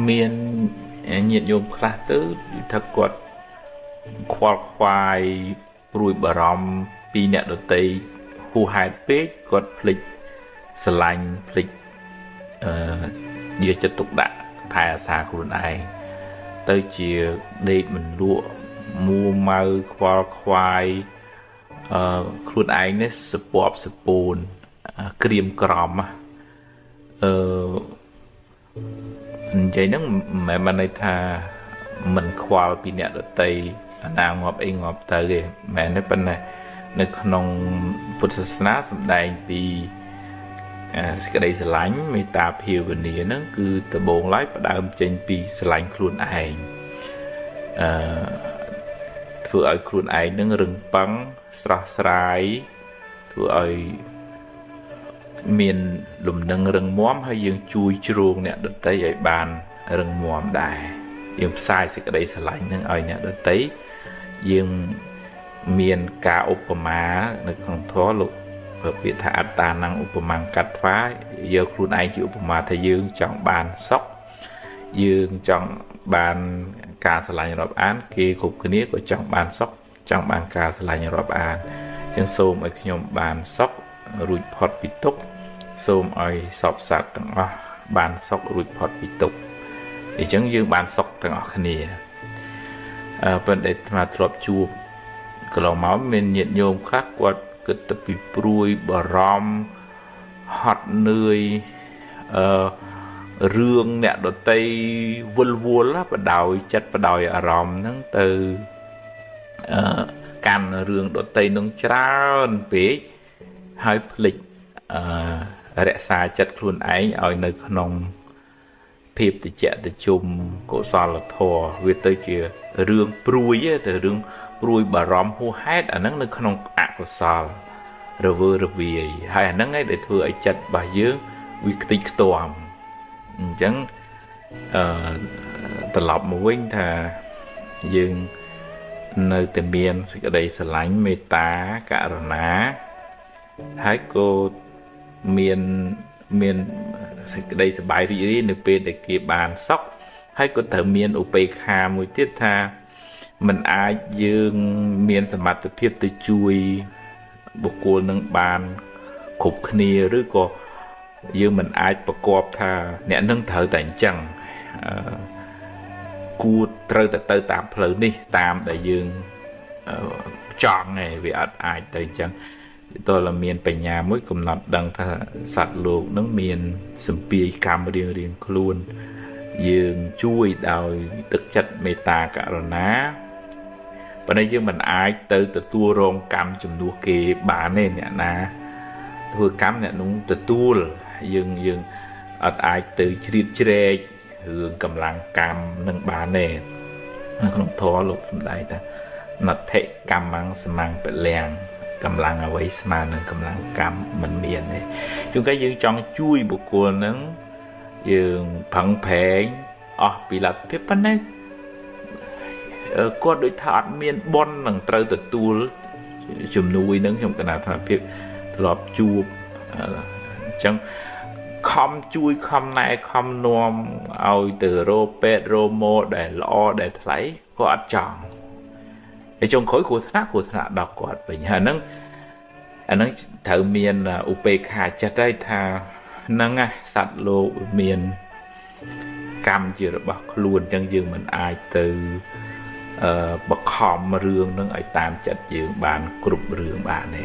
មានញាតិញោមខ្លះទៅថាគាត់ខ្វល់ខ្វាយព្រួយបារម្ភពីអ្នកដទៃហួសហេតុពេកគាត់ភ្លេចស្រឡាញ់ភ្លេចយកចិត្តទុកដាក់ថែអាសាខ្លួនឯងទៅជាដេកមិនលក់មួម៉ៅខ្វល់ខ្វាយខ្លួនឯងនេះសពប់សពូនក្រៀមក្រំនិយាយហ្នឹងមិនមែនន័យថាមិនខ្វល់ពីអ្នកដទៃអាណាងាប់អីងាប់ទៅទេមែនទេប៉ុន្តែនៅក្នុងពុទ្ធសាសនាសម្ដែងពីសេចក្តីស្រឡាញ់មេត្តាភាវនាហ្នឹងគឺដំបូងឡើយផ្ដើមចេញពីស្រឡាញ់ខ្លួនឯងធ្វើឲ្យខ្លួនឯងនឹងរឹងប៉ឹងស្រស់ស្រាយធ្វើឲ្យមានលំនឹងរឹងមាំហើយយើងជួយជ្រោងអ្នកដទៃឲ្យបានរឹងមាំដែរយើងផ្សាយសេចក្តីស្រឡាញ់នឹងឲ្យអ្នកដទៃយើងមានការឧបមានៅក្នុងធម៌លោកពាក្យថាអត្តានំឧបមាកត្វាយកខ្លួនឯងជាឧបមាថាយើងចង់បានសុខយើងចង់បានការស្រឡាញ់រាប់អានគេគ្រប់គ្នាក៏ចង់បានសុខចង់បានការស្រឡាញ់រាប់អានអញ្ចឹងសូមឲ្យខ្ញុំបានសុខរួចផុតពីទុក្ខសូមឲ្យសពសត្វទាំងអស់បានសុខរួចផុតពីទុក្ខអញ្ចឹងយើងបានសុខទាំងអស់គ្នាប៉ុន្តែអាត្មាធ្លាប់ជួបកន្លងមកមានញាតិញោមខ្លះគាត់គិតទៅពីព្រួយបារម្ភហត់នឿយរឿងអ្នកដទៃវិលវល់បដោយចិត្តបដោយអារម្មណ៍ហ្នឹងទៅកាន់រឿងដទៃនឹងច្រើនពេកហើយភ្លេចរក្សាចិត្តខ្លួនឯងឲ្យនៅក្នុងភាពតិចតិជុំកុសលធម៌វាទៅជារឿងព្រួយទៅរឿងព្រួយបារម្ភហួសហេតុអាហ្នឹងនៅក្នុងអកុសលរវើរវាយហើយអាហ្នឹងឯងដែលធ្វើឲ្យចិត្តរបស់យើងវាខ្ទេចខ្ទាំអញ្ចឹងត្រឡប់មកវិញថាយើងនៅតែមានសេចក្តីស្រឡាញ់មេត្តាករុណាហើយក៏មានសេចក្តីសប្បាយរីករាយនៅពេលដែលគេបានសុខហើយក៏ត្រូវមានឧបេក្ខាមួយទៀតថាมันអាចយើងមានសមត្ថភាពទៅជួយបុគ្គលនឹងបានគ្រប់គ្នាឬក៏យើងមិនអាចប្រកបថាអ្នកនឹងត្រូវតែអញ្ចឹងគួរត្រូវតែទៅតាមផ្លូវនេះតាមដែលយើងចង់ឯងវាអត់អាចទៅអញ្ចឹងតើមានបញ្ញាមួយកំណត់ដឹងថាសត្វលោកនឹងមានសម្ពាយកម្មរៀងៗខ្លួនយើងជួយដោយទឹកចិត្តមេត្តាករុណាប៉ុន្តែយើងមិនអាចទៅទទួលរងកម្មជំនួសគេបានទេអ្នកណាធ្វើកម្មអ្នកនោះទទួលយើងអត់អាចទៅជ្រៀតជ្រែករឿងកម្លាំងកម្មនឹងបានទេនៅក្នុងធម៌លោកសំដែងថាណដ្ឋិកម្មੰសមੰពលំកម្លាំងអ្វីស្មើនឹងកម្លាំងកម្មមិនមានទេជួនកាលយើងចង់ជួយបុគ្គលនឹងយើងប្រឹងប្រែងអស់ពីលទ្ធភាពប៉ុន្តែគាត់ដូចថាអត់មានបុណ្យនឹងត្រូវទទួលជំនួយនឹងខ្ញុំកណាថាភាពធ្លាប់ជួបអញ្ចឹងខំជួយខំណែខំនាំឲ្យទៅរកពេទ្យរកម៉ដែលល្អដែលថ្លៃក៏អត់ចង់ហើយចុងក្រោយគ្រោះថ្នាក់ដល់គាត់វិញហើយហ្នឹងអាហ្នឹងត្រូវមានឧបេក្ខាចិត្តហើយថាហ្នឹងណាសត្វលោកមានកម្មជារបស់ខ្លួនអញ្ចឹងយើងមិនអាចទៅបខំរឿងហ្នឹងឲ្យតាមចិត្តយើងបានគ្រប់រឿងបានទេ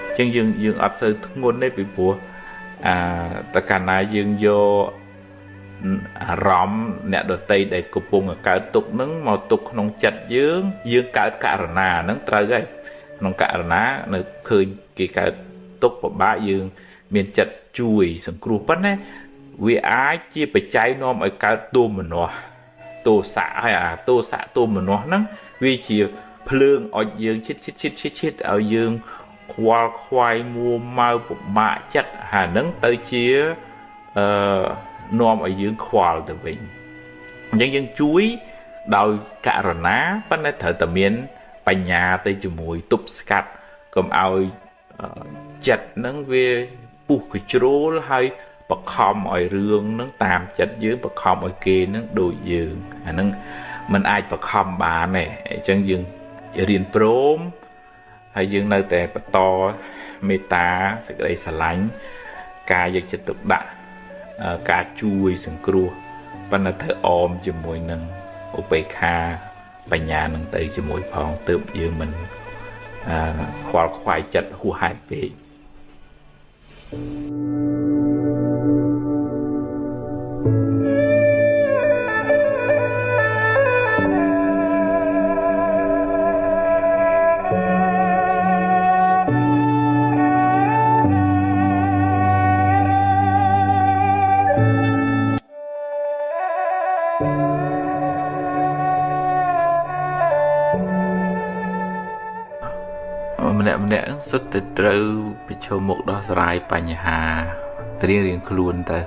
អញ្ចឹងយើងអត់សូវធ្ងន់ទេពីព្រោះតកាលណាយើងយកអារម្មណ៍អ្នកដទៃដែលកំពុងកើតទុក្ខហ្នឹងមកទុកក្នុងចិត្តយើងយើងកើតករណាហ្នឹងត្រូវហើយក្នុងករណានៅឃើញគេកើតទុក្ខពិបាកយើងមានចិត្តជួយសង្គ្រោះប៉ុន្តែវាអាចជាបច្ច័យនាំឲ្យកើតទោមនស្សទោសៈហើយអាទោសៈទោមនស្សហ្នឹងវាជាភ្លើងអុចយើងឈិតឈិតឈិតឈិតឈិតឲ្យយើងខ្វល់ខ្វាយមួម៉ៅពិបាកចិត្តហើយហ្នឹងទៅជានាំឲ្យយើងខ្វល់ទៅវិញអញ្ចឹងយើងជួយដោយករណាប៉ុន្តែត្រូវតែមានបញ្ញាទៅជាមួយទប់ស្កាត់កុំឲ្យចិត្តហ្នឹងវាពុះកជ្រោលហើយ បខំឲ្យរឿងនឹងតាមចិត្តយើងបខំឲ្យគេនឹងដូចយើងអានឹងมันអាចបខំបានទេអញ្ចឹងយើងរៀនព្រមហើយយើងនៅតែបន្តមេត្តាសេចក្តីស្រឡាញ់ការយកចិត្តទុកដាក់ការជួយសង្គ្រោះប៉ុន្តែត្រូវអមជាមួយនឹងឧបេក្ខាបញ្ញានឹងទៅជាមួយផងទើបយើងមិនខ្វល់ខ្វាយចិត្តហួសហេតុពេកម្នាក់សុទ្ធតែត្រូវប្រឈមមុខដោះស្រាយបញ្ហារៀងៗខ្លួនទៅ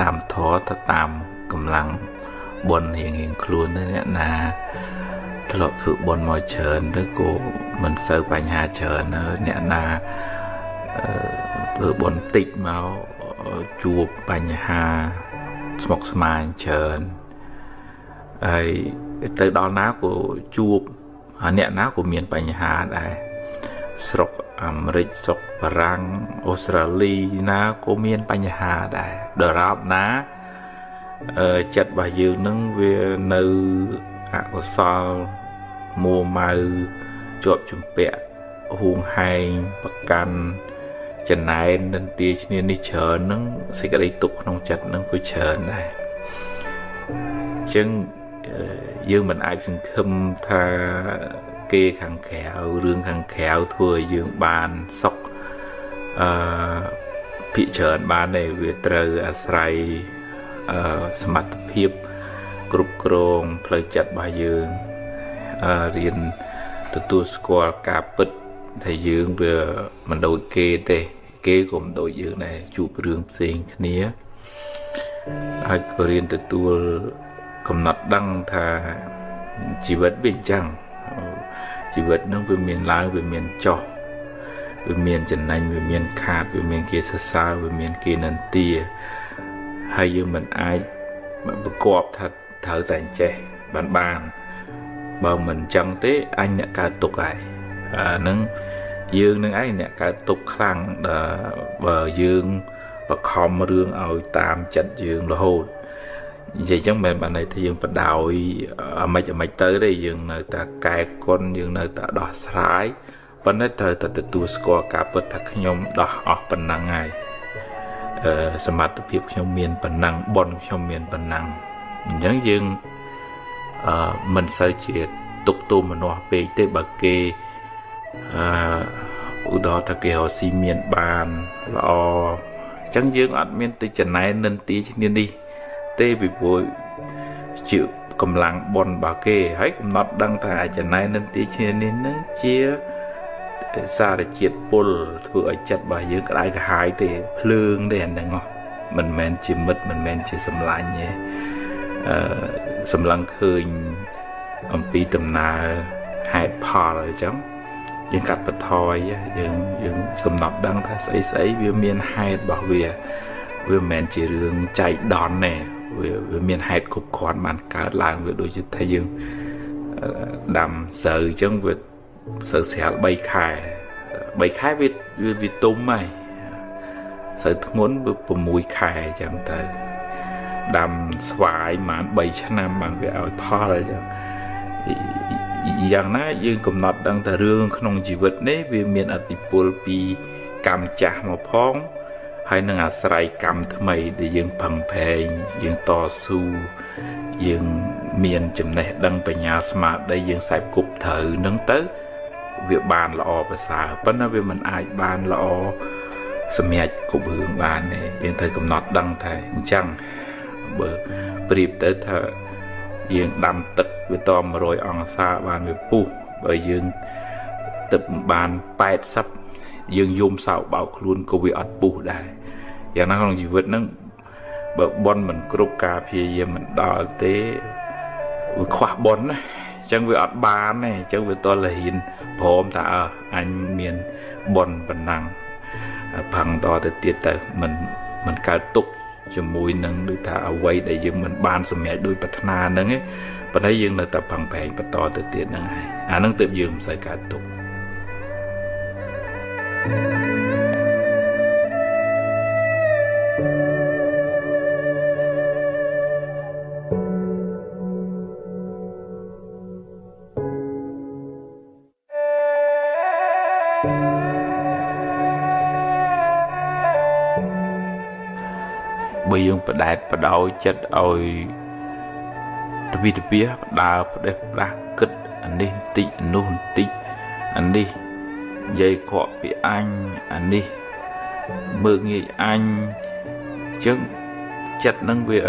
តាមធម៌ទៅតាមកម្លាំងបុណ្យរៀងៗខ្លួនទៅអ្នកណាធ្លាប់ធ្វើបុណ្យមកច្រើនទៅក៏មិនសូវបញ្ហាច្រើនអ្នកណាធ្វើបុណ្យតិចមកជួបបញ្ហាស្មុគស្មាញច្រើនហើយទៅដល់ណាក៏ជួបអ្នកណាក៏មានបញ្ហាដែរស្រុកអាមេរិកស្រុកបារាំងអូស្ត្រាលីណាក៏មានបញ្ហាដែរដរាបណាចិត្តរបស់យើងនឹងវានៅអកុសលមួម៉ៅជាប់ជំពាក់ហួងហែងប្រកាន់ចំណែននិន្ទាឈ្នានេះច្រើននឹងសេចក្តីទុក្ខក្នុងចិត្តនឹងក៏ច្រើនដែរអញ្ចឹងយើងមិនអាចសង្ឃឹមថាគេខាងក្រៅរឿងខាងក្រៅធ្វើឲ្យយើងបានសុខភាគច្រើនបានទេវាត្រូវអាស្រ័យសមត្ថភាពគ្រប់គ្រងផ្លូវចិត្តរបស់យើងរៀនទទួលស្គាល់ការពិតថាយើងវាមិនដូចគេទេគេក៏មិនដូចយើងដែរជួបរឿងផ្សេងគ្នាហើយក៏រៀនទទួលកំណត់ដឹងថាជីវិតវាអញ្ចឹងជីវិតនឹងវាមានឡើងវាមានចុះវាមានចំណេញវាមានខាតវាមានគេសរសើរវាមានគេនិន្ទាហើយយើងមិនអាចប្រកបថាត្រូវតែអញ្ចេះបានបើមិនអញ្ចឹងទេអញអ្នកកើតទុក្ខហើយអានឹងយើងនឹងឯងអ្នកកើតទុក្ខខ្លាំងដល់បើយើងបខំរឿងឲ្យតាមចិត្តយើងរហូតនិយាយចឹងមិនបានន័យថាយើងបដោយអាម៉េចទៅទេយើងនៅតែកែគុណយើងនៅតែដោះស្រាយប៉ុន្តែត្រូវតែទទួលស្គាល់ការពិតថាខ្ញុំដោះអស់ប៉ុណ្ណឹងហើយសមត្ថភាពខ្ញុំមានប៉ុណ្ណឹងបុណ្យខ្ញុំមានប៉ុណ្ណឹងអញ្ចឹងយើងមិនសូវជាទុកទោមនស្សពេកទេបើគេឧទាហរណ៍ថាគេរកស៊ីមានបានល្អអញ្ចឹងយើងអត់មានទៅចំណែននិន្ទាឈ្នានេះទេពីព្រោះជាកម្លាំងបុណ្យរបស់គេហើយកំណត់ដឹងថាចំណែននិន្ទាឈ្នានេះនឹងជាសារជាតិពុលធ្វើឲ្យចិត្តរបស់យើងក្តៅក្រហាយទេភ្លើងទេអាហ្នឹងមិនមែនជាមិត្តមិនមែនជាសម្លាញ់ទេសម្លឹងឃើញអំពីដំណើរហេតុផលអញ្ចឹងយើងកាត់បន្ថយយើងកំណត់ដឹងថាស្អីវាមានហេតុរបស់វាវាមិនមែនជារឿងចៃដន្យទេវាមានហេតុគ្រប់គ្រាន់បានកើតឡើងវាដូចជាថាយើងដាំស្រូវអញ្ចឹងវាស្រូវស្រាល3ខែ3ខែវាទុំហើយស្រូវធ្ងន់វា6ខែអញ្ចឹងទៅដាំស្វាយបាន3ឆ្នាំបានវាឲ្យផលអញ្ចឹងយ៉ាងណាយើងកំណត់ដឹងថារឿងក្នុងជីវិតនេះវាមានឥទ្ធិពលពីកម្មចាស់មកផងហើយនឹងអាស្រ័យកម្មថ្មីដែលយើងប្រឹងប្រែងយើងតស៊ូយើងមានចំណេះដឹងបញ្ញាស្មារតីយើងខ្សែគប់ត្រូវនឹងទៅវាបានល្អប្រសើរប៉ុន្តែវាមិនអាចបានល្អសម្រាប់គ្រប់រឿងបានទេយើងត្រូវកំណត់ដឹងថាអញ្ចឹងបើប្រៀបទៅថាយើងដាំទឹកវាត100អង្សាបានវាពុះបើយើងទឹកបាន80យើងយំសោកបោកខ្លួនក៏វាអត់ពុះដែរយ៉ាងណាក្នុងជីវិតហ្នឹងបើបុណ្យមិនគ្រប់ការព្យាយាមមិនដល់ទេវាខ្វះបុណ្យណាអញ្ចឹងវាអត់បានទេអញ្ចឹងវាតលហ៊ានព្រមថាអញមានបុណ្យប៉ុណ្ណឹងផឹងតទៅទៀតទៅមិន មិនកើតទុកជាមួយនឹងដូចថាអ្វីដែលយើងមិនបានសម្រេចដោយប្រាថ្នាហ្នឹងឯងប៉ុន្តែយើងនៅតែប្រឹងប្រែងបន្តទៅទៀតហ្នឹងហើយអាហ្នឹងទើបយើងមិនសូវកើតទុកបើយើងបដែតបដោយចិត្តឲ្យទវិទវិដើផ្ដេសផ្ដាស់គិតអានេះបន្តិចអានោះបន្តិចអានេះនិយាយខកពីអញអានេះមើលងាយអញអញ្ចឹងចិត្តនឹងវា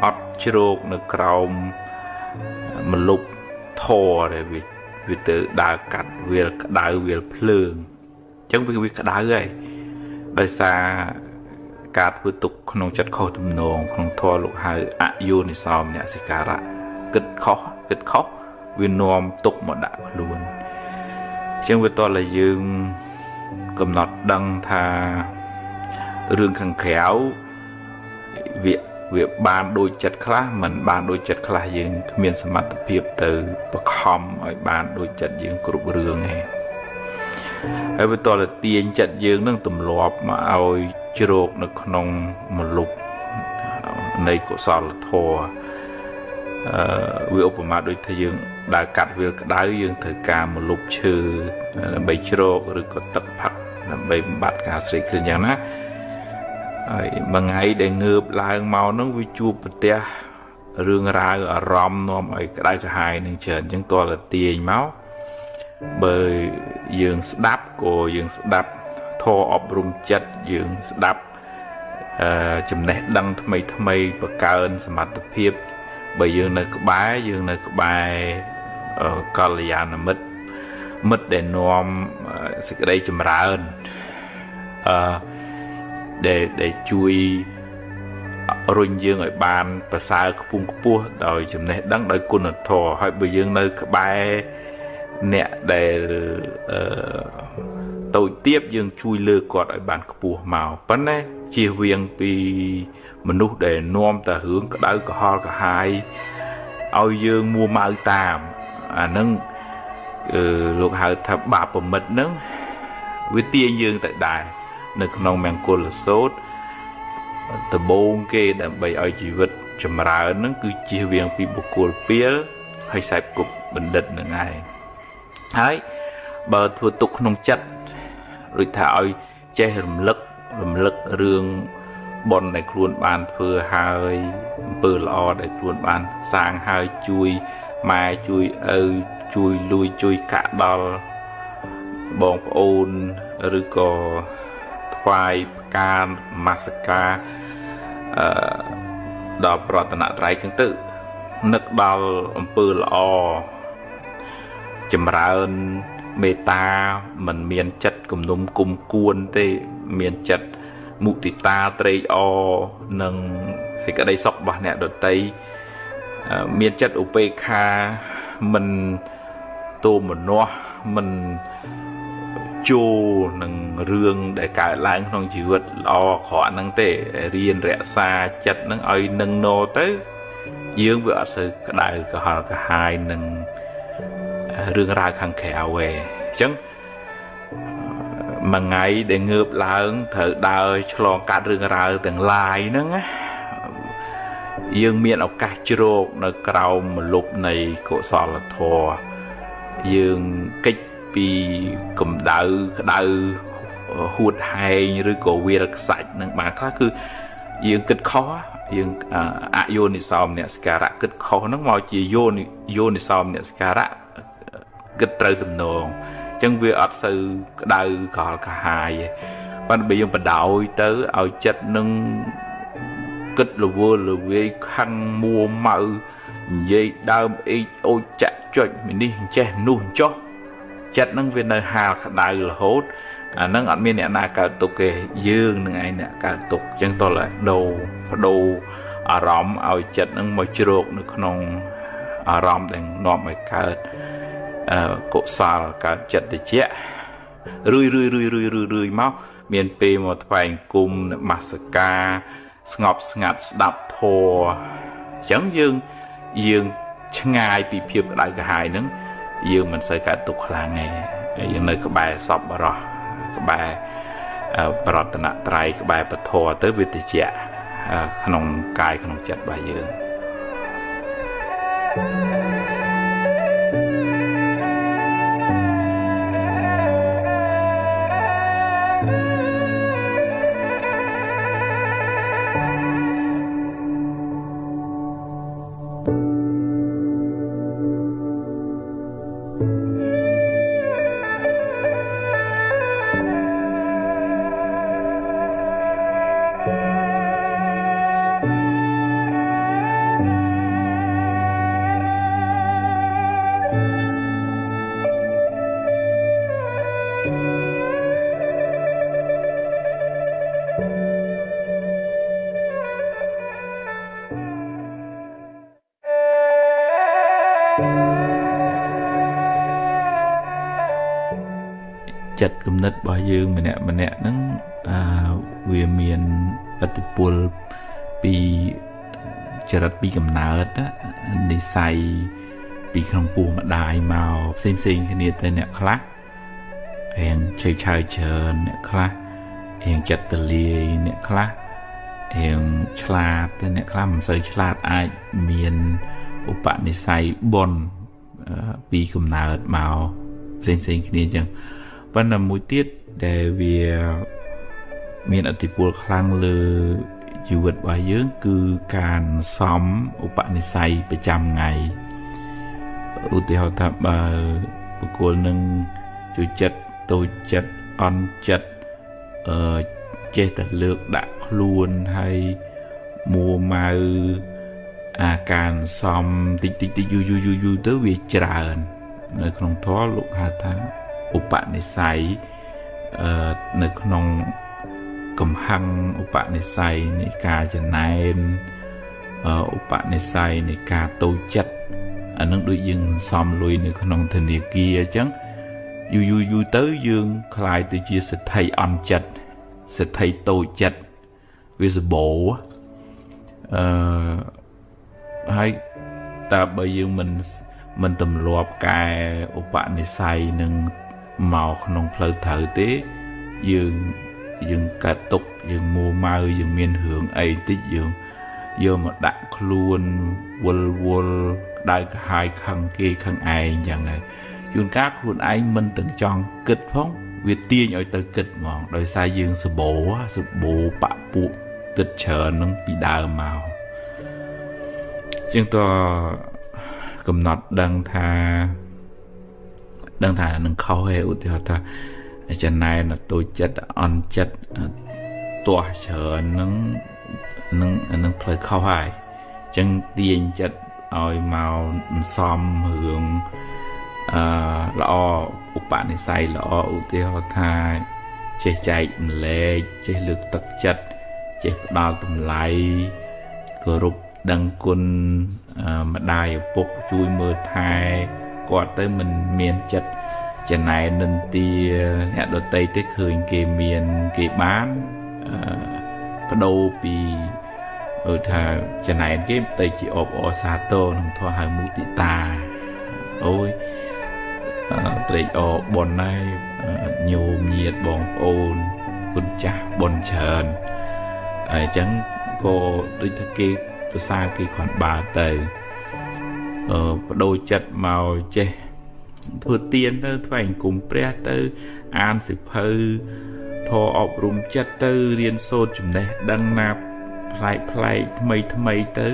អត់ជ្រោកនៅក្រោមមលុបធរដែលវាទៅដើរកាត់វាលក្តៅវាលភ្លើងអញ្ចឹងវាក្តៅហើយដោយសារការធ្វើទុកក្នុងចិត្តខុសទំនងក្នុងធម៌លោកហៅអយោនិសោមនសិការៈគិតខុសវានាំទុកមកដាក់ខ្លួនអញ្ចឹងវាតតែយើងកំណត់ដឹងថារឿងខាងក្រៅវាបានដូចចិត្តខ្លះមិនបានដូចចិត្តខ្លះយើងគ្មានសមត្ថភាពទៅបខំឲ្យបានដូចចិត្តយើងគ្រប់រឿងទេហើយវាតតែទាញចិត្តយើងនឹងទម្លាប់មកឲ្យជ្រោកនៅក្នុងមលុបនៃកុសលធម៌វាឧបមាដូចថាយើងដើរកាត់វាលក្តៅយើងត្រូវការមលុបឈើដើម្បីជ្រោកឬក៏ទឹកផឹកដើម្បីបំបត្តិការស្រេកឃ្លានយ៉ាងណាហើយមួយថ្ងៃដែលងើបឡើងមកហ្នឹងវាជួបប្រទះរឿងរ៉ាវអារម្មណ៍នាំឲ្យក្តៅក្រហាយនឹងច្រើនអញ្ចឹងតើទាញមកបើយើងស្ដាប់ក៏យើងស្ដាប់ធម៌អប់រំចិត្តយើងស្ដាប់ចំណេះដឹងថ្មីថ្មីបង្កើនសមត្ថភាពបើយើងនៅក្បែរយើងនៅក្បែរកល្យាណមិត្តមិត្តដែលនាំសេចក្តីចម្រើនដែលជួយរុញយើងឲ្យបានប្រសើរខ្ពង់ខ្ពស់ដោយចំណេះដឹងដោយគុណធម៌ហើយបើយើងនៅក្បែរអ្នកដែលតូចទាបយើងជួយលើកគាត់ឲ្យបានខ្ពស់មកប៉ុន្តែជៀសវាងពីមនុស្សដែលនាំតែរឿងក្តៅក្រហល់ក្រហាយឲ្យយើងមួម៉ៅតាមអាហ្នឹងលោកហៅថាបាបមិត្តហ្នឹងវាទាញយើងទៅដែរនៅក្នុងមង្គលសូត្រដំបូងគេដើម្បីឲ្យជីវិតចម្រើនហ្នឹងគឺជៀសវាងពីបុគ្គលពាលហើយសេពគប់បណ្ឌិតហ្នឹងឯងហើយបើធ្វើទុកក្នុងចិត្តដូចថាឲ្យចេះរំលឹករឿងបុណ្យដែលខ្លួនបានធ្វើហើយអំពើល្អដែលខ្លួនបានសាងហើយជួយម៉ែជួយឪជួយលួយជួយកាក់ដល់បងប្អូនឬក៏ថ្វាយផ្កានមាសកាដល់ប្រតនត្រ័យចឹងទៅនឹកដល់អំពើល្អចម្រើនមេត្តាមិនមានចិត្តគំនុំគុំគួនទេមានចិត្តមុទិតាត្រេកអរនិងសេចក្តីសុខរបស់អ្នកដទៃមានចិត្តឧបេក្ខាមិនទោមនស្សមិនចូលនឹងរឿងដែលកើតឡើងក្នុងជីវិតល្អអាក្រក់ហ្នឹងទេរៀនរក្សាចិត្តហ្នឹងឲ្យនឹងណទៅយើងវាអត់សូវក្តៅក្រហល់ក្រហាយនឹងរឿងរ៉ាវខាងក្រៅទេអញ្ចឹងមួយថ្ងៃដែលងើបឡើងត្រូវដើរឆ្លងកាត់រឿងរ៉ាវទាំងឡាយហ្នឹងណាយើងមានឱកាសជ្រោកនៅក្រោមមលុបនៃកុសលធម៌យើងកិច្ចពីកម្ដៅក្តៅហួតហែងឬក៏វាលខ្សាច់នឹងបានខ្លះគឺយើងគិតខុសយើងអយោនិសោមនសិការៈគិតខុសហ្នឹងមកជាយោនិសោមនសិការៈគិតត្រូវទំនងអញ្ចឹងវាអត់សូវក្តៅក្រហល់ក្រហាយទេប៉ុន្តែបើយើងបដោយទៅឲ្យចិត្តនឹងគិតរវើរវាយខឹងមួម៉ៅនិយាយដើមអេកអូចចាក់ចុចនេះអញ្ចេះនោះអញ្ចោះចិត្តនឹងវានៅហាលក្តៅរហូតអានឹងអត់មានអ្នកណាកើតទុកទេយើងនឹងឯងអ្នកកើតទុកអញ្ចឹងតោះដូរបដូរអារម្មណ៍ឲ្យចិត្តនឹងមកជ្រោកនៅក្នុងអារម្មណ៍ដែលនាំឲ្យកើតកុសលកើតចិត្តតិចរឿយរឿយរឿយរឿយរឿយមក មានពេលមកថ្វាយអង្គមនមស្ការស្ងប់ស្ងាត់ស្ដាប់ធម៌អញ្ចឹងយើងឆ្ងាយពីភាពក្តៅក្រហាយហ្នឹងយើងមិនសូវកើតទុក្ខខ្លាំងទេយើងនៅក្បែរសពបរោះក្បែរប្រតនត្រ័យក្បែរពធទៅវាតិចក្នុងកាយក្នុងចិត្តរបស់យើងចិត្តគំនិតរបស់យើងម្នាក់ម្នាក់ហ្នឹងវាមានឥទ្ធិពលពីចរិតពីកំណើតនិស័យពីក្នុងពោះម្ដាយមកផ្សេងផ្សេងគ្នាទៅអ្នកខ្លះរៀងឆេវឆាវច្រើនអ្នកខ្លះរៀងចិត្តទលាយអ្នកខ្លះរៀងឆ្លាតទៅអ្នកខ្លះមិនសូវឆ្លាតអាចមានឧបនិស្ស័យបុណ្យពីកំណើតមកផ្សេងផ្សេងគ្នាអញ្ចឹងប៉ុន្តែមួយទៀតដែលវាមានឥទ្ធិពលខ្លាំងលើជីវិតរបស់យើងគឺការសំឧបនិស្ស័យប្រចាំថ្ងៃឧទាហរណ៍ថាបើបុគ្គលនឹងជួយចិត្តតូចចិត្តអន់ចិត្តចេះតែលើកដាក់ខ្លួនហើយមួម៉ៅអាការសំតិចតិចតិចយូរយូរយូរទៅវាច្រើននៅក្នុងធម៌លោកហៅថាឧបនិស្ស័យនៅក្នុងកំហឹងឧបនិស្ស័យនៃការចំណែនឧបនិស្ស័យនៃការតូចចិត្តអានឹងដូចយើងសំលុយនៅក្នុងធនាគារអញ្ចឹងយូរយូរយូរទៅយើងក្លាយទៅជាសេដ្ឋីអន់ចិត្តសេដ្ឋីតូចចិត្តវាសបោហើយតើបើយើងមិនទម្លាប់កែឧបនិស្ស័យនឹងមកក្នុងផ្លូវត្រូវទេយើងកើតទុកយើងមួម៉ៅយើងមានរឿងអីតិចយើងយកមកដាក់ខ្លួនវល់វល់ក្តៅក្រហាយខឹងគេខឹងឯងអញ្ចឹងហើយជួនកាលខ្លួនឯងមិនទាំងចង់គិតផងវាទាញឲ្យទៅគិតហ្មងដោយសារយើងសបោបពួកគិតច្រើននឹងពីដើមមកជាងតកំណត់ដឹងថានឹងខុសឯឧទាហរណ៍ថាចំណែនតូចចិត្តអន់ចិត្តទាស់ច្រើននឹងផ្លូវខុសហើយអញ្ចឹងទាញចិត្តឲ្យមកសំរឿងល្អឧបនិស្ស័យល្អឧទាហរណ៍ថាចេះចែកម្លែកចេះលើកទឹកចិត្តចេះផ្ដល់តម្លៃគោរពដឹងគុណម្ដាយឪពុកជួយមើលថែគាត់ទៅមិនមានចិត្តចំណែននិន្ទាអ្នកដតីទេឃើញគេមានគេបានបដូរពីថាចំណែនគេទៅជាអបអរសាទរក្នុងធម៌ហៅមុទិតាអូយត្រេកអរបុណ្យហើយញោមញាតិបងប្អូនគុណចាស់បុណ្យច្រើនហើយអញ្ចឹងក៏ដូចថាគេប្រសាគេគ្រាន់បើទៅបដូរចិត្តមកចេះធ្វើទានទៅថ្វាយអង្គមព្រះទៅអានសិភៅធម៌អប់រំចិត្តទៅរៀនសូត្រចំណេះដឹងណាប្លែកប្លែកថ្មីថ្មីទៅ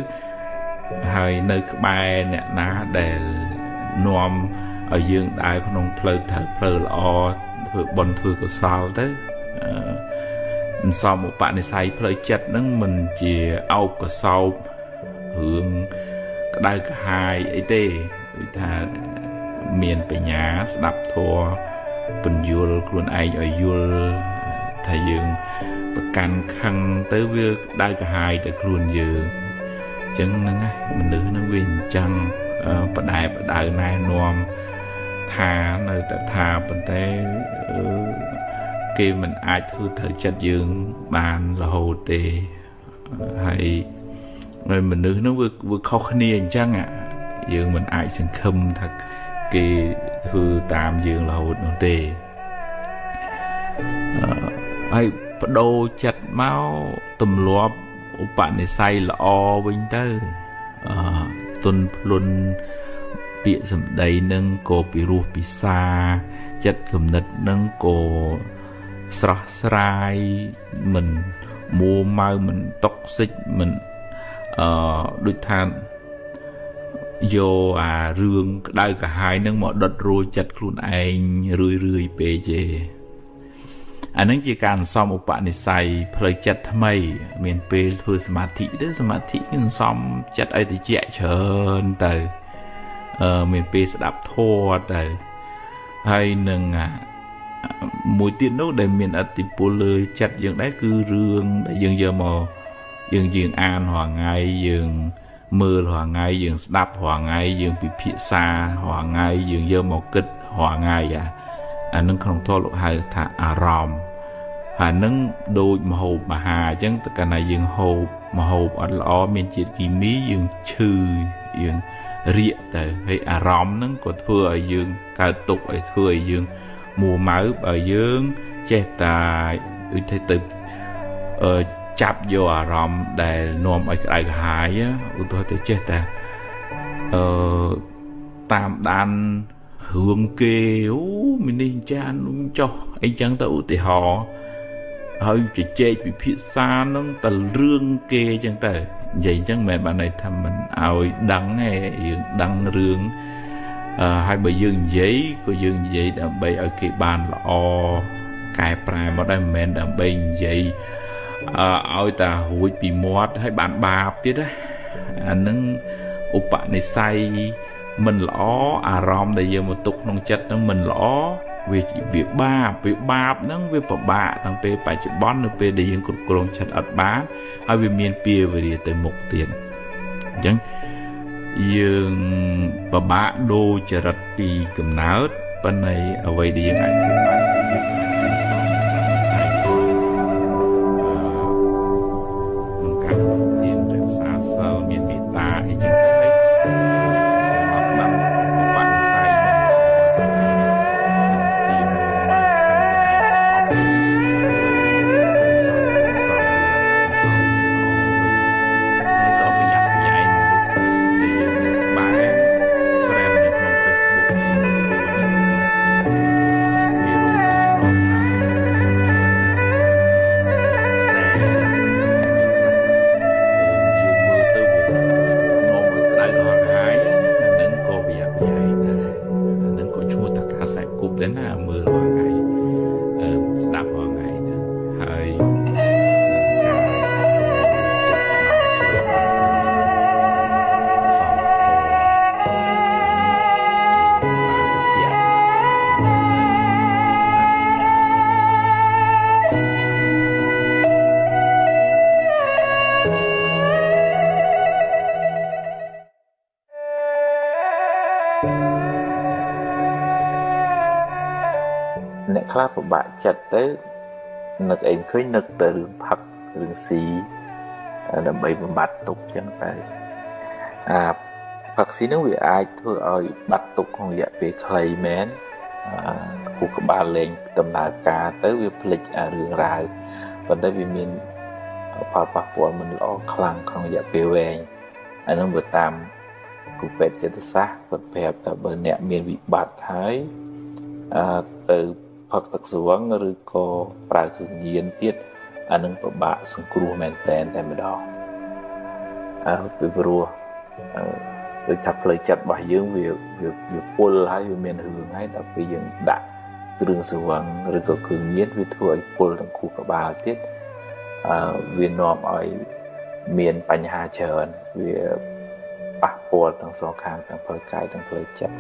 ហើយនៅក្បែរអ្នកណាដែលនាំឲ្យយើងដើរក្នុងផ្លូវត្រូវផ្លូវល្អធ្វើបុណ្យធ្វើកុសលទៅសំឧបនិស្ស័យផ្លូវចិត្តហ្នឹងមិនជាអោបកសោបរឿងក្តៅក្រហាយអីទេគឺថាមានបញ្ញាស្ដាប់ធម៌ពន្យល់ខ្លួនឯងឲ្យយល់ថាយើងប្រកាន់ខឹងទៅវាក្តៅក្រហាយទៅខ្លួនយើងអញ្ចឹងហ្នឹងណាមនុស្សហ្នឹងវាអញ្ចឹងបដែបដៅណែនាំថានៅតែថាប៉ុន្តែ គេមិនអាចធ្វើត្រូវចិត្តយើងបានរហូតទេហើយមនុស្សហ្នឹងវាខុសគ្នាអញ្ចឹងយើងមិនអាចសង្ឃឹមថាគេធ្វើតាមយើងរហូតនោះទេហើយបដូរចិត្តមកទម្លាប់ឧបនិស្ស័យល្អវិញទៅទុនភ្លុនពាក្យសម្ដីនឹងក៏ពិរោះពិសាចិត្តគំនិតនឹងក៏ស្រស់ស្រាយមិនមួម៉ៅមិនតុកសិចមិនដូចថាយកអារឿងក្តៅក្រហាយនឹងមកដុតរួចចិត្តខ្លួនឯងរឿយរឿយពេកទេអានឹងជាការអន្សំឧបនិស្ស័យផ្លូវចិត្តថ្មីមានពេលធ្វើសមាធិទៅសមាធិគឺអន្សំចិត្តឲ្យតិចច្រើនទៅមានពេលស្ដាប់ធម៌ទៅហើយនឹងមួយទៀតនោះដែលមានឥទ្ធិពលលើចិត្តយើងដែរគឺរឿងដែលយើងយកមកយើងអានរាល់ថ្ងៃយើងមើលរាល់ថ្ងៃយើងស្ដាប់រាល់ថ្ងៃយើងពិភាក្សារាល់ថ្ងៃយើងយកមកគិតរាល់ថ្ងៃអានឹងក្នុងធម៌លោកហៅថាអារម្មណ៍ហើយនឹងដូចមហូបអាហារអញ្ចឹងតែកាលណាយើងហូបមហូបអត់ល្អមានជាតិគីមីយើងឈឺយើងរាកទៅហើយអារម្មណ៍ហ្នឹងក៏ធ្វើឲ្យយើងកើតទុក្ខឲ្យធ្វើឲ្យយើងមួម៉ៅបើយើងចេះតែដូចទៅចាប់យកអារម្មណ៍ដែលនាំឲ្យក្តៅក្រហាយឧទាហរណ៍ទៅចេះតែតាមដានរឿងគេអូមីនេះចានចុះអីចឹងទៅឧទាហរណ៍ហើយជជែកពិភាក្សានឹងតែរឿងគេចឹងទៅនិយាយចឹងមិនមែនបានន័យថាមិនឲ្យដឹងទេយើងដឹងរឿងហើយបើយើងនិយាយក៏យើងនិយាយដើម្បីឲ្យគេបានល្អកែប្រែមកដែរមិនមែនដើម្បីនិយាយឲ្យតែរួចពីមាត់ហើយបានបាបទៀតណាអានឹងឧបនិស្ស័យមិនល្អអារម្មណ៍ដែលយើងមកទុកក្នុងចិត្តនឹងមិនល្អវាបាបវាបាបហ្នឹងវាពិបាកតាំងពេលបច្ចុប្បន្ននៅពេលដែលយើងគ្រប់គ្រងចិត្តអត់បានហើយវាមានពេលវេលាទៅមុខទៀតអញ្ចឹងយើងពិបាកដូរចរិតពីកំណើតប៉ុន្តែអ្វីដែលយើងអាចធ្វើបានគឺយើងអាចសំនិស្ស័យក្នុងការទានរក្សាសិលមានមេត្តាអីចឹងទៅអ្នកខ្លះពិបាកចិត្តទៅនឹកអីឃើញនឹកទៅរឿងផឹករឿងស៊ីដើម្បីបំបត្តិទុក្ខចឹងទៅអាផឹកស៊ីនឹងវាអាចធ្វើឲ្យបាត់ទុក្ខក្នុងរយៈពេលខ្លីមែនខួរក្បាលលែងដំណើរការទៅវាភ្លេចអារឿងរ៉ាវប៉ុន្តែវាមានផលប៉ះពាល់មិនល្អខ្លាំងក្នុងរយៈពេលវែងអានឹងបើតាមគ្រូពេទ្យចិត្តសាស្ត្រគាត់ប្រាប់ថាបើអ្នកមានវិបត្តិហើយទៅផឹកទឹកស្រវឹងឬក៏ប្រើគ្រឿងញៀនទៀតអានឹងពិបាកសង្គ្រោះមែនតែនតែម្ដងពីព្រោះដូចថាផ្លូវចិត្តរបស់យើងវាពុលហើយវាមានរឿងហើយដល់ពេលយើងដាក់គ្រឿងស្រវឹងឬក៏គ្រឿងញៀនវាធ្វើឲ្យពុលទាំងខួរក្បាលទៀតវានាំឲ្យមានបញ្ហាច្រើនវាប៉ះពាល់ទាំងសងខាងទាំងផ្លូវកាយទាំងផ្លូវចិត្ត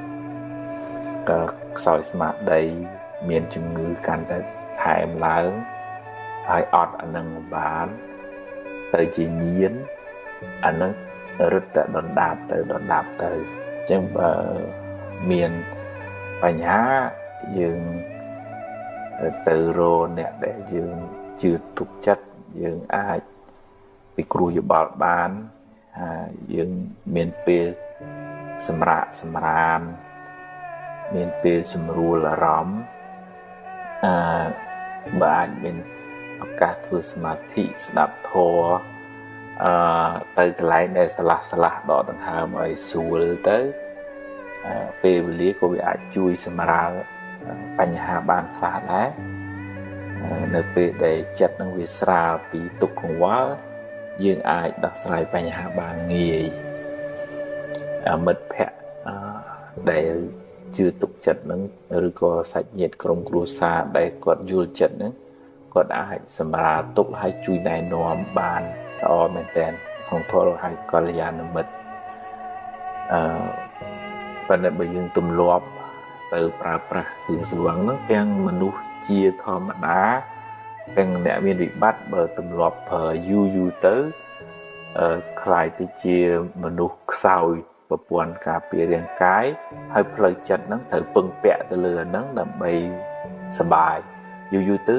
ក៏ខ្សោយស្មារតីមានជំងឺកាន់តែថែមឡើងហើយអត់អានឹងបានទៅជាញៀនអានឹងរឹតតែដុនដាបទៅដុនដាបទៅអញ្ចឹងបើមានបញ្ហាយើង ទៅរកអ្នកដែលយើងជឿទុកចិត្តយើងអាចពិគ្រោះយោបល់បានយើងមានពេលសម្រាកសម្រានមានពេលសម្រួលអារម្មណ៍បើអាចមានឱកាសធ្វើសមាធិស្ដាប់ធម៌ទៅកន្លែងដែលឆ្លាស់ដកដង្ហើមឲ្យស្រួលទៅពេលវេលាក៏វាអាចជួយសម្រាលបញ្ហាបានខ្លះដែរនៅពេលដែលចិត្តនឹងវាស្រាលពីទុក្ខកង្វល់យើងអាចដោះស្រាយបញ្ហាបានងាយមិត្តភក្តិដែលជឿទុកចិត្តនឹងឬក៏សាច់ញាតិក្រុមគ្រួសារដែលគាត់យល់ចិត្តនឹងគាត់អាចសម្រាលទុក្ខហើយជួយណែនាំបានល្អមែនទែនក្នុងធម៌ហៅកល្យាណមិត្តប៉ុន្តែបើយើងទម្លាប់ទៅប្រើប្រាស់គ្រឿងស្រវឹងហ្នឹងទាំងមនុស្សជាធម្មតាទាំងអ្នកមានវិបត្តិបើទម្លាប់ប្រើយូរយូរទៅក្លាយទៅជាមនុស្សខ្សោយប្រព័ន្ធការពាររាងកាយហើយផ្លូវចិត្តហ្នឹងត្រូវពឹងពាក់ទៅលើអាហ្នឹងដើម្បីសប្បាយយូរយូរទៅ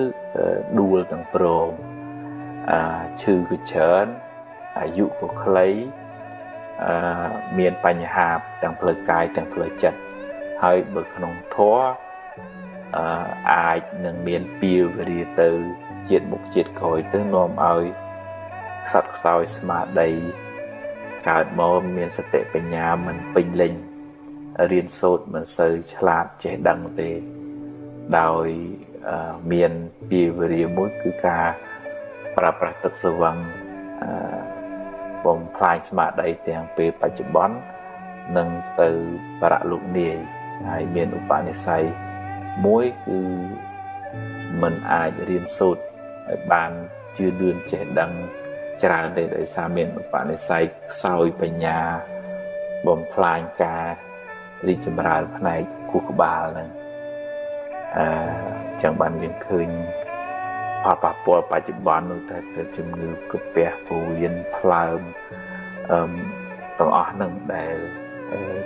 ដួលទាំងព្រមឈឺក៏ច្រើនអាយុក៏ខ្លីមានបញ្ហាទាំងផ្លូវកាយទាំងផ្លូវចិត្តហើយបើក្នុងធម៌អាចនឹងមានពៀវរាទៅជាតិមុខជាតិក្រោយទៅនាំឲ្យខ្សត់ខ្សោយស្មារតីកើតមកមានសតិបញ្ញាមិនពេញលេញរៀនសូត្រមិនសូវឆ្លាតចេះដឹងទេដោយមានពៀវរាមួយគឺការប្រើប្រាស់ទឹកស្រវឹងបំផ្លាញស្មារតីទាំងពេលបច្ចុប្បន្ននិងទៅបរលោកនាយហើយមានឧបនិស្ស័យមួយគឺមិនអាចរៀនសូត្រឲ្យបានជឿលឿនចេះដឹងច្រើនទេដោយសារមានឧបនិស្ស័យខ្សោយបញ្ញាបំផ្លាញការរីកចម្រើនផ្នែកខួរក្បាលហ្នឹងចឹងបានយើងឃើញផលប៉ះពាល់បច្ចុប្បន្ននោះតែទៅជំងឺកាពះពោះវៀនថ្លើមទាំងអស់ហ្នឹងដែល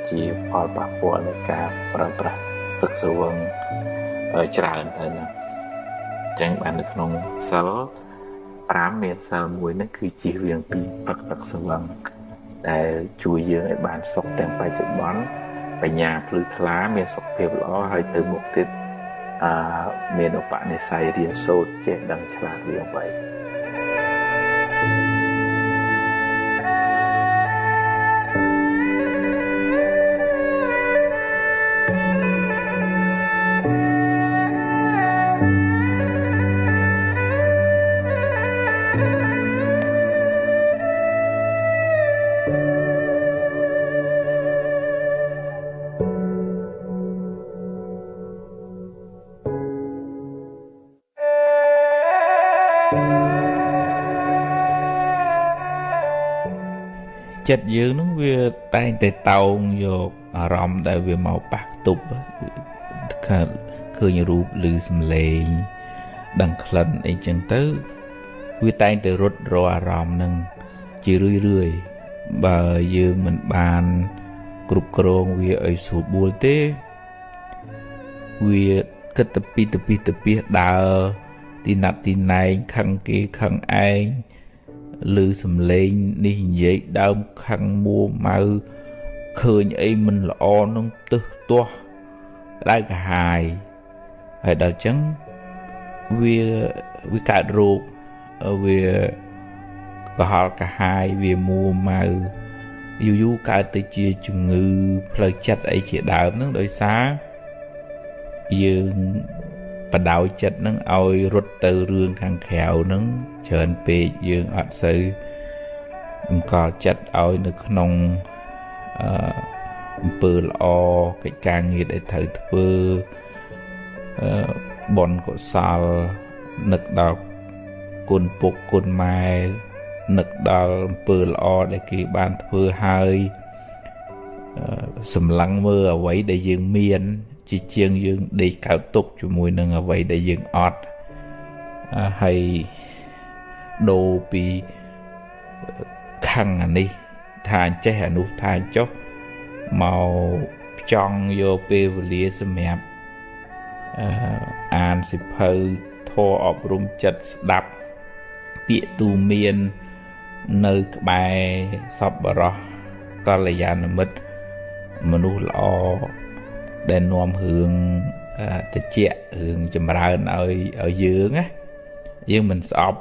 ជាផលប៉ះពាល់នៃការប្រើប្រាស់ទឹកស្រវឹងច្រើនទៅណាចឹងបាននៅក្នុងសិល5មានសិលមួយហ្នឹងគឺជៀសវាងពីផឹកទឹកស្រវឹងដែលជួយយើងឲ្យបានសុខទាំងបច្ចុប្បន្នបញ្ញាភ្លឺថ្លាមានសុខភាពល្អហើយទៅមុខទៀតមានឧបនិស្ស័យរៀនសូត្រចេះដឹងឆ្លាតវាអ្វីចិត្តយើងនឹងវាតែងតែតោងយកអារម្មណ៍ដែលវាមកប៉ះខ្ទប់ឃើញរូបឬសំឡេងដឹងក្លិនអីចឹងទៅវាតែងតែរត់រកអារម្មណ៍នឹងជារឿយរឿយបើយើងមិនបានគ្រប់គ្រងវាឲ្យស្រួលបួលទេវាគិតទៅពីទៅពីទៅពីដើរទីណាត់ទីណែងខឹងគេខឹងឯងឬសំឡេងនេះនិយាយដើមខឹងមួម៉ៅឃើញអីមិនល្អនឹងទឹះទាស់ក្តៅក្រហាយហើយដល់ចឹងវាកើតរោគវាកុហលកាហាយវាមួម៉ៅយូរយូរកើតទៅជាជំងឺផ្លូវចិត្តអីជាដើមហ្នឹងដោយសារយើងបដោយចិត្តនឹងឲ្យរត់ទៅរឿងខាងក្រៅនឹងច្រើនពេកយើងអត់សូវអង្គលចិត្តឲ្យនៅក្នុងអំពើល្អកិច្ចការងារដែលត្រូវធ្វើបុណ្យកុសលនឹកដល់គុណពុកគុណម៉ែនឹកដល់អំពើល្អដែលគេបានធ្វើហើយសម្លឹងមើលអ្វីដែលយើងមានជាជាងយើងដេកកើតទុកជាមួយនឹងអ្វីដែលយើងអត់ហើយដូរពីខឹងអានេះថាចេះអានោះថាចុះមកចង់យកពេលវេលាសម្រាប់ អានសិភៅធម៌អប់រំចិត្តស្ដាប់ពាក្យទូមាននៅក្បែរសប្បុរសកល្យាណមិត្តមនុស្សល្អដែលនាំរឿងតិចរឿងចម្រើនឲ្យយើងណាយើងមិនស្អប់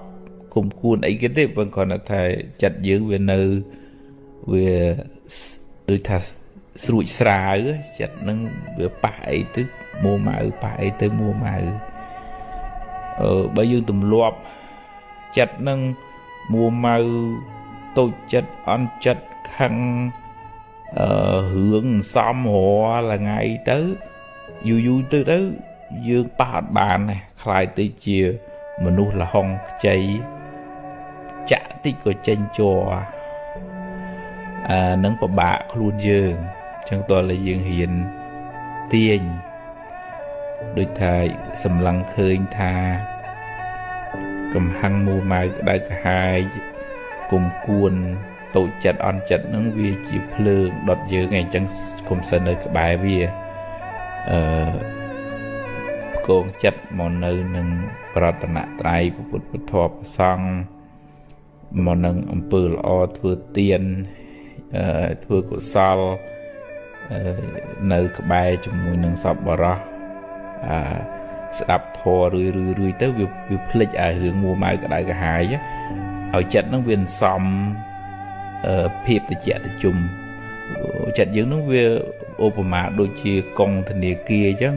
គុំគួនអីគេទេប៉ុន្តែគ្រាន់តែថាចិត្តយើងវានៅវាដូចថាស្រួចស្រាវចិត្តនឹងវាប៉ះអីទៅមួម៉ៅប៉ះអីទៅមួម៉ៅបើយើងទម្លាប់ចិត្តនឹងមួម៉ៅតូចចិត្តអន់ចិត្តខឹងរឿងសំរាល់ថ្ងៃទៅយូរយូរទៅទៅយើងប៉ះអត់បានទេខ្លាយទៅជាមនុស្សលហុងខ្ចីចាក់តិចក៏ចេញជ័រនឹងពិបាកខ្លួនយើងអញ្ចឹងតើតែយើងរៀនទាញដូចថាសម្លឹងឃើញថាកំហឹងមួម៉ៅក្តៅក្រហាយគុំគួនតូចចិត្តអន់ចិត្តនឹងវាជាភ្លើងដុតយើងឯងអញ្ចឹងគុំសិននៅក្បែរវាផ្គងចិត្តមកនៅនឹងប្រតនត្រ័យពុទ្ធពធព្រះសង្ឃមកនឹងអំពើល្អធ្វើទានធ្វើកុសលនៅក្បែរជាមួយនឹងសប្បុរសស្ដាប់ធម៌រឿយរឿយទៅវាភ្លេចឲ្យរឿងមួម៉ៅក្តៅក្រហាយឲ្យចិត្តនឹងវាសំភាពតិចតិជុំចិត្តយើងនឹងវាឧបមាដូចជាកងធនាគារអញ្ចឹង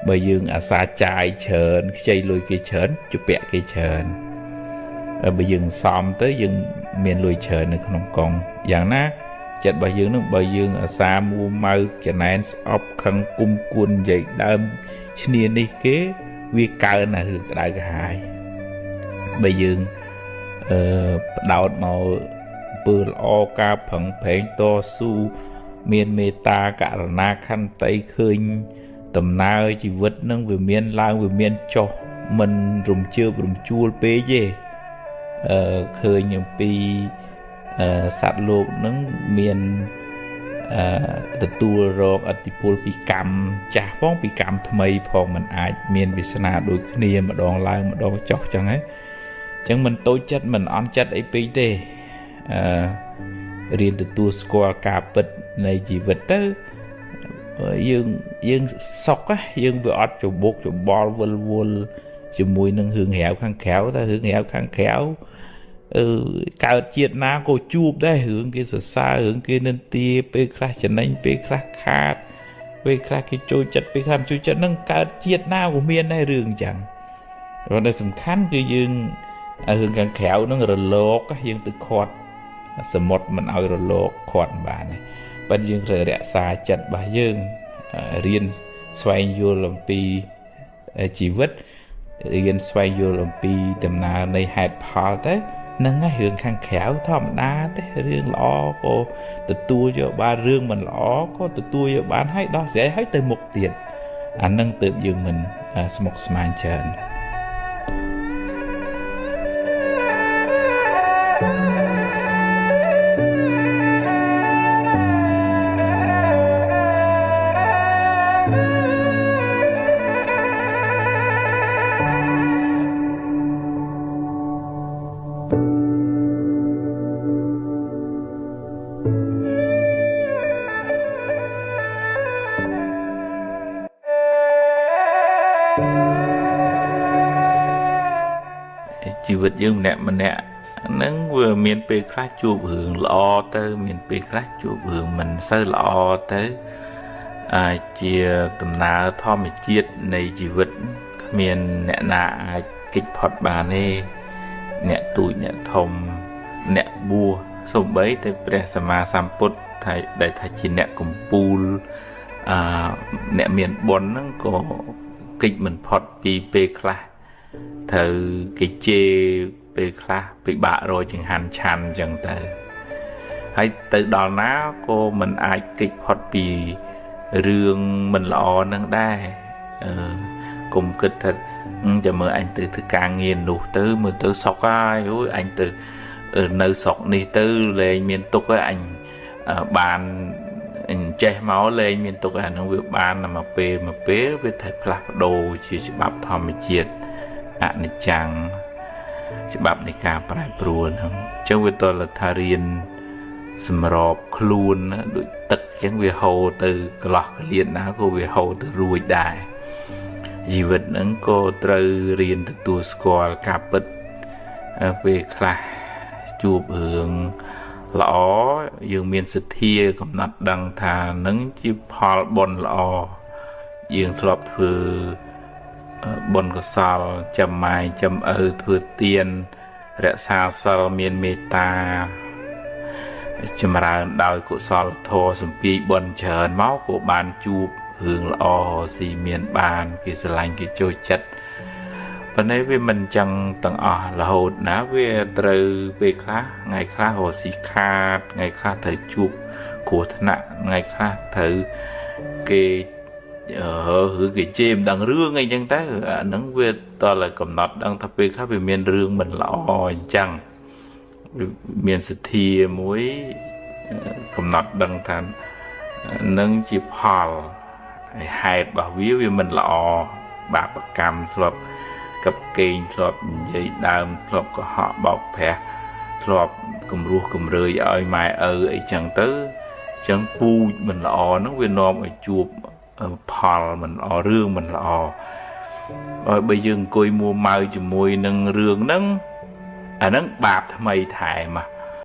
បើយើងអាសាចាយច្រើនខ្ចីលុយគេច្រើនជពាក់គេច្រើនបើយើងសំទៅយើងមានលុយច្រើននៅក្នុងកងយ៉ាងណាចិត្តរបស់យើងនឹងបើយើងអាសាមួម៉ៅចំណែនស្អប់ខឹងគុំគួននិយាយដើមឈ្នានេះគេវាកើនអារឿងក្តៅក្រហាយបើយើងបដោតមកពើល្អការប្រឹងប្រែងតស៊ូមានមេត្តាករុណាខន្តីឃើញដំណើរជីវិតនឹងវាមានឡើងវាមានចុះមិនរំជើបរំជួលពេកទេឃើញអំពីសត្វលោកនឹងមានទទួលរងឥទ្ធិពលពីកម្មចាស់ផងពីកម្មថ្មីផងមិនអាចមានវាសនាដូចគ្នាម្ដងឡើងម្ដងចុះចឹងហ៎ចឹងមិនតូចចិត្តមិនអន់ចិត្តអីពេកទេរៀនទទួលស្គាល់ការពិតនៃជីវិតទៅយើងសុខយើងវាអត់ច្បុកច្បល់វិលវល់ជាមួយនឹងរឿងរ៉ាវខាងក្រៅតែរឿងរ៉ាវខាងក្រៅកើតជាតិណាក៏ជួបដែររឿងគេសរសើររឿងគេនិន្ទាពេលខ្លះចំណេញពេលខ្លះខាតពេលខ្លះគេចូលចិត្តពេលខ្លះមិនចូលចិត្តនឹងកើតជាតិណាក៏មានដែររឿងអញ្ចឹងប៉ុន្តែសំខាន់គឺយើងរឿងខាងក្រៅនឹងរលកយើងទៅខាត់សមុទ្រមិនឲ្យរលកខាត់បានទេប៉ុន្តែយើងត្រូវរក្សាចិត្តរបស់យើងរៀនស្វែងយល់អំពីជីវិតរៀនស្វែងយល់អំពីដំណើរនៃហេតុផលទៅនឹងហើយរឿងខាងក្រៅធម្មតាទេរឿងល្អក៏ទទួលយកបានរឿងមិនល្អក៏ទទួលយកបានហើយដោះស្រាយហើយទៅមុខទៀតអានឹងទើបយើងមិនស្មុគស្មាញច្រើនជីវិតយើងម្នាក់ម្នាក់ហ្នឹងវាមានពេលខ្លះជួបរឿងល្អទៅមានពេលខ្លះជួបរឿងមិនសូវល្អទៅអាចជាដំណើរធម្មជាតិនៃជីវិតគ្មានអ្នកណាអាចគេចផុតបានទេអ្នកទូចអ្នកធំអ្នកបួសសូម្បីតែព្រះសម្មាសម្ពុទ្ធថាដែលថាជាអ្នកកំពូលអ្នកមានបុណ្យហ្នឹងក៏គេចមិនផុតពីពេលខ្លះត្រូវគេជេរពេលខ្លះពិបាករកចង្ហាន់ឆាន់អញ្ចឹងទៅហើយទៅដល់ណាក៏មិនអាចគេចផុតពីរឿងមិនល្អនឹងដែរកុំគិតថាចាំមើលអញទៅធ្វើការងារនោះទៅមើលទៅសុកហើយអូយអញទៅនៅស្រុកនេះទៅលែងមានទុកហើយអញបាន អញ្ចេះមកលែងមានទុកអាហ្នឹងវាបានតែមួយពេលមួយពេលវាត្រូវផ្លាស់ប្ដូរជាច្បាប់ធម្មជាតិអនិច្ចំច្បាប់នៃការប្រែប្រួលហ្នឹងអញ្ចឹងវាតលថារៀនសម្របខ្លួនដូចទឹកអញ្ចឹងវាហូរទៅកន្លោះកលៀនណាក៏វាហូរទៅរួចដែរជីវិតហ្នឹងក៏ត្រូវរៀនទទួលស្គាល់ការពិតពេលខ្លះជួបរឿងល្អយើងមានសទ្ធាកំណត់ដឹងថានឹងជាផលបុណ្យល្អយើងធ្លាប់ធ្វើបុណ្យកុសលចាំម៉ាយចាំឪធ្វើទានរក្សាសិលមានមេត្តាចម្រើនដោយកុសលធម៌សំពីបុណ្យច្រើនមកក៏បានជួបរឿងល្អស៊ីមានបានគេស្រឡាញ់គេចូលចិត្តប៉ុន្តែវាមិនចឹងទាំងអស់រហូតណាវាត្រូវពេលខ្លះថ្ងៃខ្លះរកស៊ីខាតថ្ងៃខ្លះត្រូវជួបគ្រោះថ្នាក់ថ្ងៃខ្លះត្រូវគេឬគេជេរមិនដឹងរឿងអីចឹងទៅអាហ្នឹងវាតតែកំណត់ដឹងថាពេលខ្លះវាមានរឿងមិនល្អអញ្ចឹងមានសទ្ធាមួយកំណត់ដឹងថានឹងជាផលហើយហេតុរបស់វាវាមិនល្អបាបកម្មធ្លាប់កັບកេងធ្លាប់និយាយដើមធ្លាប់កុហកបោកប្រាស់ធ្លាប់គំរោះគំរើយឲ្យម៉ែឪអីចឹងទៅអញ្ចឹងពូជមិនល្អហ្នឹងវានាំឲ្យជួបផលមិនល្អរឿងមិនល្អហើយបើយើងអង្គុយមួម៉ៅជាមួយនឹងរឿងហ្នឹងអាហ្នឹងបាបថ្មីថែម